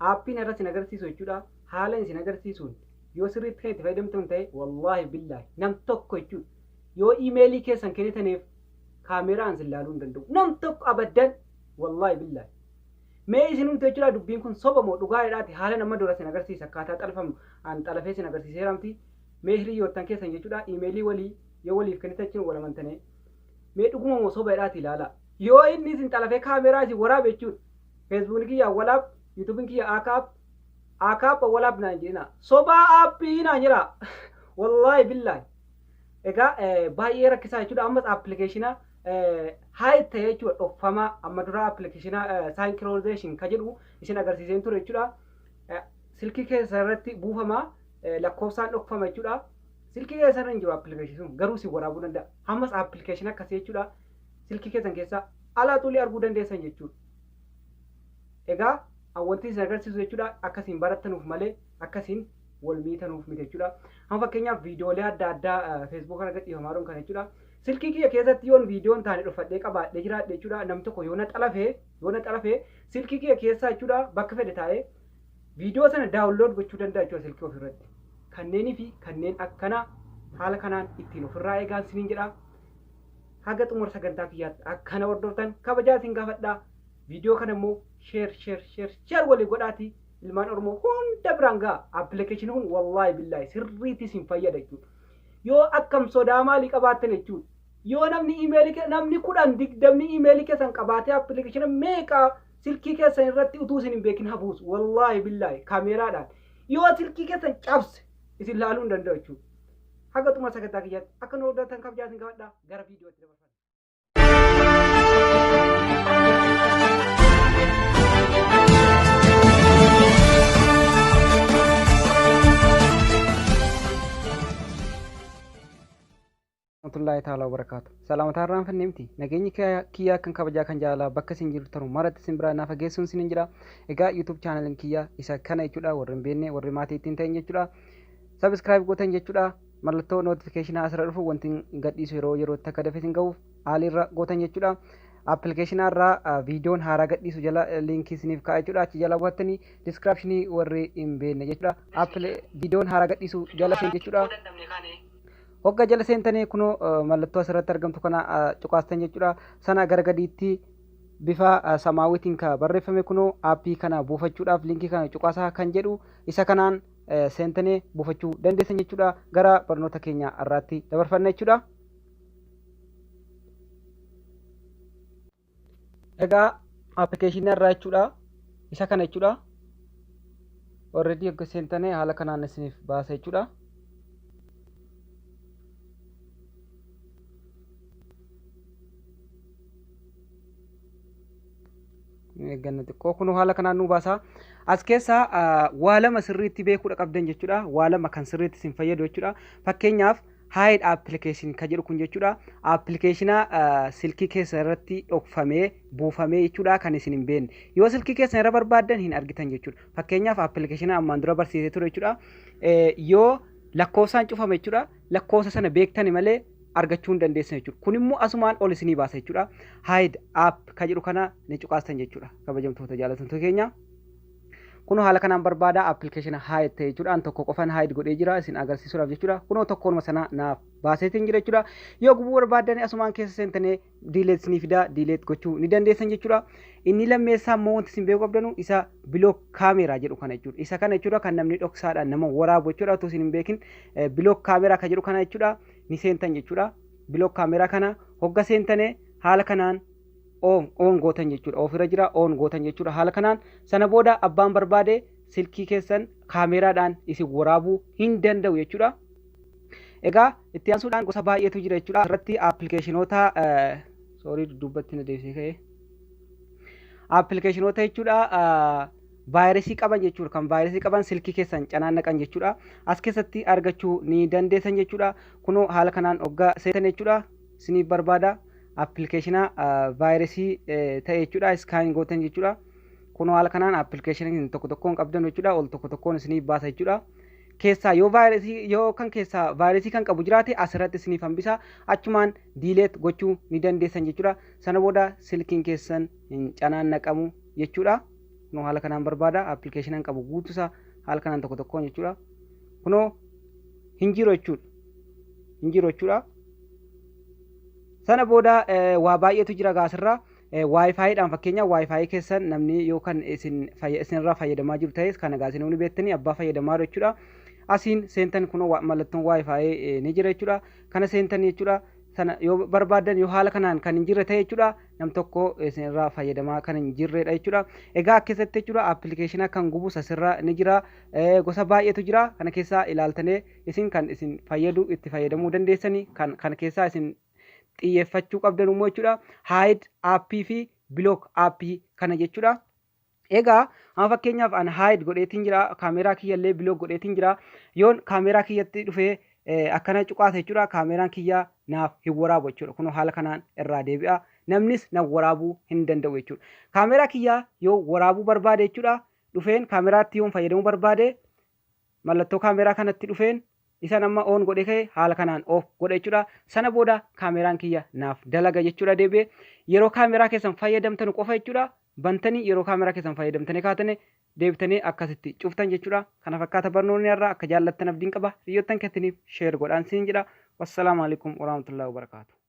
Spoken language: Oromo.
Aappiin irra isin agarsiisu jechuudha. Haala isin agarsiisuun yoo sirriitti kan itti fayyadamtan ta'e, wallaahi billaahi, nam tokko jechuudha. Yoo iimeelii keessan kennitaniif kaameeraan isin laaluu hin danda'u. Nam tokko abaddan, wallaahi billaahi. Mee isinumti jechuudha, dubbiin kun soba moo dhugaa jedhaati haala nama dura isin agarsiisa, akkaataa xalfamu an xalafee isin agarsiiseeramti. Mee hiriyoottan keessan jechuudha, iimeelii walii yoo waliif kennitan jechuun wal amantanii, mee dhuguma moo soba jedhaati ilaala. Yoo inni isin xalafee kaameeraa isin waraabe jechuudha. Feesbuukni kiyya awwalaaf, yuutuubiin kiyya aakaaf aakaaf awwalaaf naan jedhina. Sobaa aappii naan jedha. Wallaahi billaahi. Egaa baay'ee rakkisaa jechuudha. Ammas appilikeeshina haayit ta'e jechuudha, dhokfamaa. Amma dura appilikeeshina saayinkiroonizeeshin ka jedhu isin agarsiiseen ture jechuudha. Silkii keessa irratti buufama, lakkoofsaan dhokfama jechuudha. Silkii keessa irra hin jiru appilikeeshinii sun, garuu isin waraabuu danda'a. Ammas appilikeeshina akkasii jechuudha. Silkii keessan keessa alaa xulii arguu dandeessan jechuudha. Egaa wanti isin agarsiisu jechuudha, akkasiin barattanuuf malee akkasiin wal miitanuuf miti jechuudha. Amma fakkeenyaaf viidiyoolee adda addaa feesbuuk irra gadhiifamaa jiran kana jechuudha. Silkii kiyya keessatti yoon viidiyoon taane dhufadhee qabaadhee jiraadhe jechuudha. Namni tokko yoo na xalafee silkii kiyya keessaa jechuudha, bakka fedhe taa'ee viidiyoo sana daawunlood gochuu danda'a jechuudha silkii ofirratti. Kanneenii fi kanneen akkanaa haala kanaan ittiin ofirraa eegaan isiniin jedha. Haga xumura sagantaa kiyyaatti akkana hordoftan kabajaa isin gaafadha. Viidiyoo kana immoo share share share share walii godhaati ilmaan Oromoo hunda biraan ga'a. Appilikeeshiniin kun wallaahi billaahi sirriitti isin fayyada jechuudha. Yoo akkam sodaa maalii qabaattan jechuudha. Yoo namni iimeelii, namni 10 20 iimeelii keessan qabaatee appilikeeshina meeqa silkii keessan irratti utuu isin hin beekin hafuus, wallaahi billaahi, kaameeraadhaan yoo silkii keessan cabse isin laaluu hin danda'u jechuudha. Haga xumura sagantaa kiyyaatti akka nu hordoftan kabajaa isin gaafadha, gara viidiyootti dabarfanna. Warahmatullahi ta'ala wabarakaatu. Salaamataa irraan fannee miti. Nageenyi kiyyaa kan kabajaa kan jaalalaa bakka isin jirtanu maratti isin biraa naaf geessuun isin jira. Egaa YouTube chaanaliin kiyyaa isa kana jechuudha, warri hin beekne, warri maatii ittiin ta'in jechuudha. Subscribe gootan jechuudha. Mallattoo notification asirra dhufu wanti gadhiisu yeroo yerootti akka dafee isin gahuuf haalirra gootan jechuudha. Appilikeeshinaa irraa viidiyoon haaraa gadhiisu jala liinkii isiniif kaa'a jechuudha. Achi jala bu'attanii diskiripshinii warri hin beekne jechuudha. Viidiyoon haaraa gadhiisu jala seen jechuudha. Hogga jala seentanii kunoo mallattoo asirratti argamtu kana cuqaastan jechuudha. Sana gara gadiitti bifa samaawitiin ka barreeffame kunoo aappii kana buufachuudhaaf liinkii kana cuqaasaa kan jedhu, isa kanaan seentanii buufachuu dandeessan jechuudha. Gara barnoota keenya irraatti dabarfanna jechuudha. Egaa appilikeeshinii irraa jechuudha. Isa kana jechuudha. Already hogga seentanii haala kanaan isiniif baasa jechuudha. Eegganna xiqqoo, kunoo haala kanaan nu baasa. As keessaa waa lama sirriitti beekuudha qabdan jechuudha. Waa lama kan sirriitti isin fayyadu jechuudha. Fakkeenyaaf hide application kan jedhu kun jechuudha. Appilikeeshina silkii keessa irratti dhokfamee buufamee jechuudha, kan isin hin beekne. Yoo silkii keessan irra barbaaddan hin argitan jechuudha. Fakkeenyaaf appilikeeshina ammaan dura barsiisee ture jechuudha. Yoo lakkoofsaan cufame jechuudha. Lakkoofsa sana beektani malee argachuu hin dandeessan jechuudha. Kun immoo asumaan ol isinii baasa jechuudha. Hide app kan jedhu kana ni cuqaastan jechuudha. Kabajamtoota jaalatamtoota keenya. Kunoo haala kanaan barbaada appilikeeshina hide ta'e jechuudha. An tokko qofan hide godhee jira isin agarsiisuudhaaf jechuudha. Kunoo tokkoonuma sana naaf baaseetiin jira jechuudha. Yoo gubuu barbaaddan asumaan keessa seentanii delete isinii fida, delete gochuu ni dandeessan jechuudha. Inni lammeessaa immoo wanti isin beekuu qabdanu isa block camera jedhu kana jechuudha. Isa kana jechuudha, kan namni dhoksaadhaan nama waraabu jechuudha, utuu isin hin beekin block camera kan jedhu kana jechuudha ni seentan jechuudha. Block camera kana hogga seentane haala kanaan on gootan jechuudha. Ofirra jira, on gootan jechuudha haala kanaan. Sana booda abbaan barbaade silkii keessan kaameeraadhaan isin waraabuu hin danda'u jechuudha. Egaa itti aansuudhaan gosa baay'eetu jira jechuudha. Irratti appilikeeshinoota, soorii, dudduubatti na deebisee ka'e. Appilikeeshinoota jechuudha vaayirasii qaban jechuudha. Kan vaayirasii qaban silkii keessan canaan naqan jechuudha. As keessatti argachuu ni dandeessan jechuudha. Kunoo haala kanaan hoggaa seentan jechuudha. Isiniif barbaada appilikeeshina vaayirasii ta'e jechuudha. Iskaan gootan jechuudha. Kunoo haala kanaan appilikeeshina tokko tokkoon qabdan jechuudha. Ol tokko tokkoon isiniif baasa jechuudha. Keessaa yoo vaayirasii, yoo kan keessaa vaayirasii kan qabu jiraate, asirratti isiniif hambisa, achumaan delete gochuu ni dandeessan jechuudha. Sana booda silkiin keessan hin canaan naqamu jechuudha. Kunoo haala kanaan barbaada. Appilikeeshinaan qabu guutuusaa haala kanaan tokko tokkoon jechuudha. Kunoo hin jiru jechuudha. Hin jiru jechuudha. Sana booda waa baay'eetu jira gaasirraa. WiFiidhaan, fakkeenyaaf WiFi keessan namni yoo kan isin isinirraa fayyadamaa jiru ta'es, kana gaasii namni beektanii abbaa fayyadamaa jiru jechuudha. Asiin seentan, kunoo mallattoon WiFi ni jira jechuudha. Kana seentan jechuudha. Sana yoo barbaadan, yoo haala kanaan kan hin jirre ta'e jechuudha. Nam tokko isinirraa fayyadamaa kan hin jirredha jechuudha. Egaa akkasatti jechuudha, appilikeeshina kan gubus asirra ni jira. Gosa baay'eetu jira. Kana keessaa ilaaltanii isin kan isin fayyadu itti fayyadamuu dandeessanii. Kan kana keessaa isin xiyyeeffachuu qabdan immoo jechuudha, hide app fi block app kana jechuudha. Egaa amma fakkeenyaaf an hide godheetiin jira, kaameraa kiyyallee block godheetiin jira. Yoon kaameraa kiyyatti dhufee akkana cuqaasa jechuudha, kaameraan kiyya naaf hin waraabu jechuudha. Kunoo haala kanaan irraa deebi'a. Namnis na waraabuu hin danda'u jechuudha. Kaameraa kiyya yoo waraabuu barbaade jechuudha, dhufeen kaameraatti yoon fayyadamuu barbaade, mallattoo kaameraa kanatti dhufeen isan amma on godhe ka'e haala kanaan off godhe jechuudha. Sana booda kaameraan kiyya naaf dalaga jechuudha deebi'ee. Yeroo kaameraa keessan fayyadamtan qofa jechuudha. Bantanii yeroo kaameraa keessan fayyadamtanii kaatanii deebitanii akkasitti cuftan jechuudha. Kana fakkaata barnoonni irraa. Akka jaallattan abdiin qaba. Hiriyoottan keessaniif share godhaan siin jedha. Wassalaamu alaikum warahmatullahi wabarakaatu.